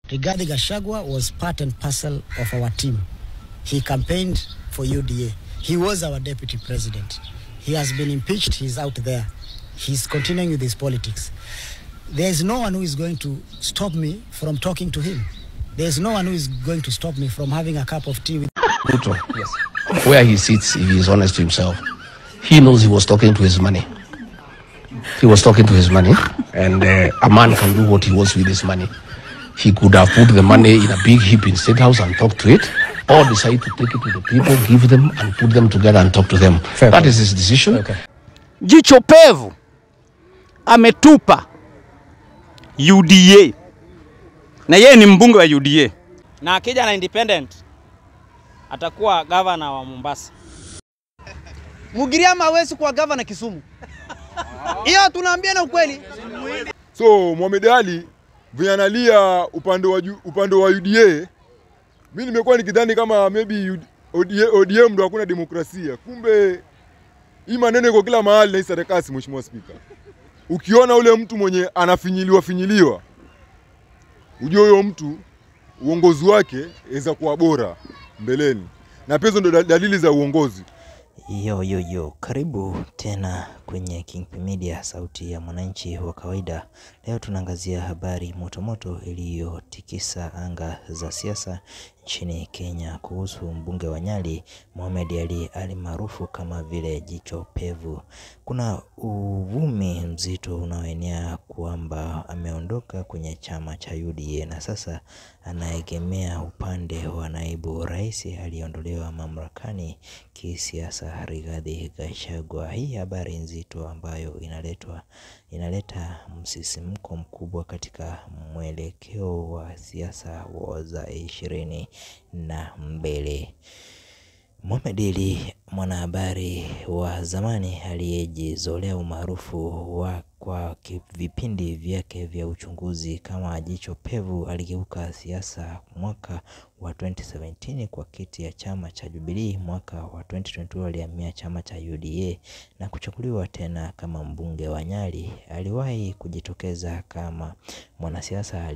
Rigathi Gachagua was part and parcel of our team. He campaigned for UDA. He was our deputy president. He has been impeached. He's out there. He's continuing with his politics. There is no one who is going to stop me from talking to him. There is no one who is going to stop me from having a cup of tea with Ruto. Yes. Where he sits, if he is honest to himself, he knows he was talking to his money. He was talking to his money, and a man can do what he wants with his money. He could have put the money in a big heap in State House and talked to it, or decide to take it to the people, give them, and put them together and talk to them. Fair That point. Is his decision. Okay. Jicho Pevu ametupa UDA na yeye ni mbunge wa UDA, na akija na independent atakuwa gavana wa Mombasa. Mugiriama hawezi kuwa gavana Kisumu. Hiyo tunaambia na ukweli. So Mohamed Ali venye analia upande wa UDA, mi nimekuwa nikidhani kama maybe ODM ndo hakuna demokrasia. Kumbe hii maneno iko kila mahali na hii serikali, Mheshimiwa Spika. Ukiona ule mtu mwenye anafinyiliwa finyiliwa, ujue huyo mtu uongozi wake aweza kuwa bora mbeleni, na pia hizo ndo dalili za uongozi. Yo, yo, yo, karibu tena kwenye Kingpee Media, sauti ya mwananchi wa kawaida. Leo tunaangazia habari motomoto iliyotikisa anga za siasa nchini Kenya kuhusu mbunge wa Nyali Mohamed Ali almaarufu kama vile Jicho Pevu. Kuna uvumi mzito unaoenea kwamba ameondoka kwenye chama cha UDA na sasa anaegemea upande wa naibu rais aliyeondolewa mamlakani kisiasa Rigathi Gachagua. Hii habari nzito ambayo inaleta msisimko mkubwa katika mwelekeo wa siasa za 22. Mohamed Ali, mwanahabari wa zamani aliyejizolea umaarufu wa kwa vipindi vyake vya uchunguzi kama Jicho Pevu, aligeuka siasa mwaka wa 2017 kwa kiti ya chama cha Jubilee. Mwaka wa 2022 alihamia chama cha UDA na kuchaguliwa tena kama mbunge wa Nyali. Aliwahi kujitokeza kama mwanasiasa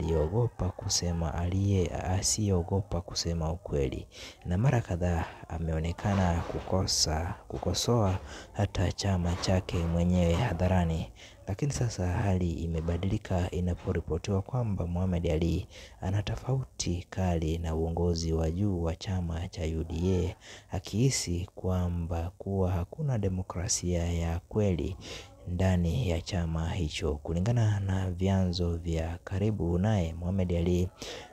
asiyeogopa kusema ukweli, na mara kadhaa ameonekana kukosoa hata chama chake mwenyewe hadharani. Lakini sasa hali imebadilika inaporipotiwa kwamba Mohamed Ali ana tofauti kali na uongozi wa juu wa chama cha UDA, akihisi kwamba kuwa hakuna demokrasia ya kweli ndani ya chama hicho. Kulingana na vyanzo vya karibu naye, Mohamed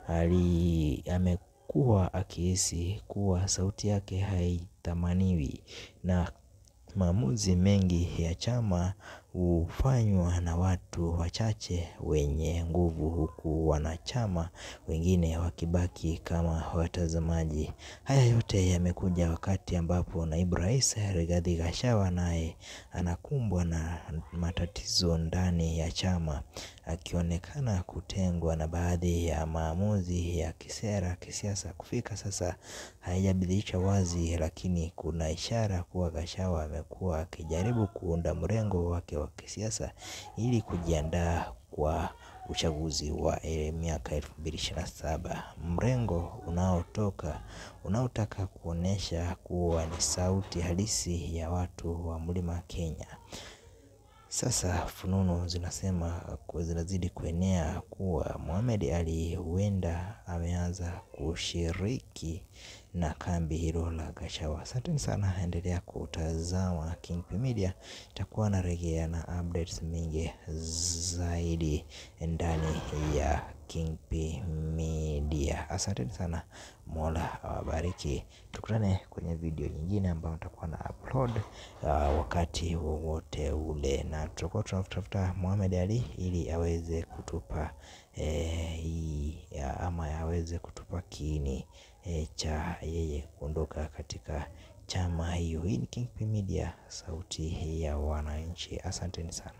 Ali amekuwa akihisi kuwa sauti yake haithamaniwi na maamuzi mengi ya chama hufanywa na watu wachache wenye nguvu, huku wanachama wengine wakibaki kama watazamaji. Haya yote yamekuja wakati ambapo naibu rais Rigathi Gachagua naye anakumbwa na matatizo ndani ya chama, akionekana kutengwa na baadhi ya maamuzi ya kisera kisiasa. Kufika sasa haijabadilisha wazi, lakini kuna ishara kuwa Gachagua amekuwa akijaribu kuunda mrengo wake wa kisiasa ili kujiandaa kwa uchaguzi wa miaka 2027, mrengo unaotaka kuonesha kuwa ni sauti halisi ya watu wa Mlima Kenya. Sasa fununu zinazidi kuenea kuwa Mohamed Ali huenda ameanza kushiriki na kambi hilo la Gachagua. Asanteni sana, endelea kutazama Kingpee Media, itakuwa na rejea na updates mingi zaidi ndani ya Kingpee Media. Asanteni sana, Mola awabariki. Tukutane kwenye video nyingine ambayo nitakuwa na upload wakati wowote ule, na tutakuwa tunatafuta Mohamed Ali ili aweze kutupa ama aweze kutupa kiini cha yeye kuondoka katika chama hiyo. Hii ni Kingpee Media, sauti ya wananchi. Asanteni sana.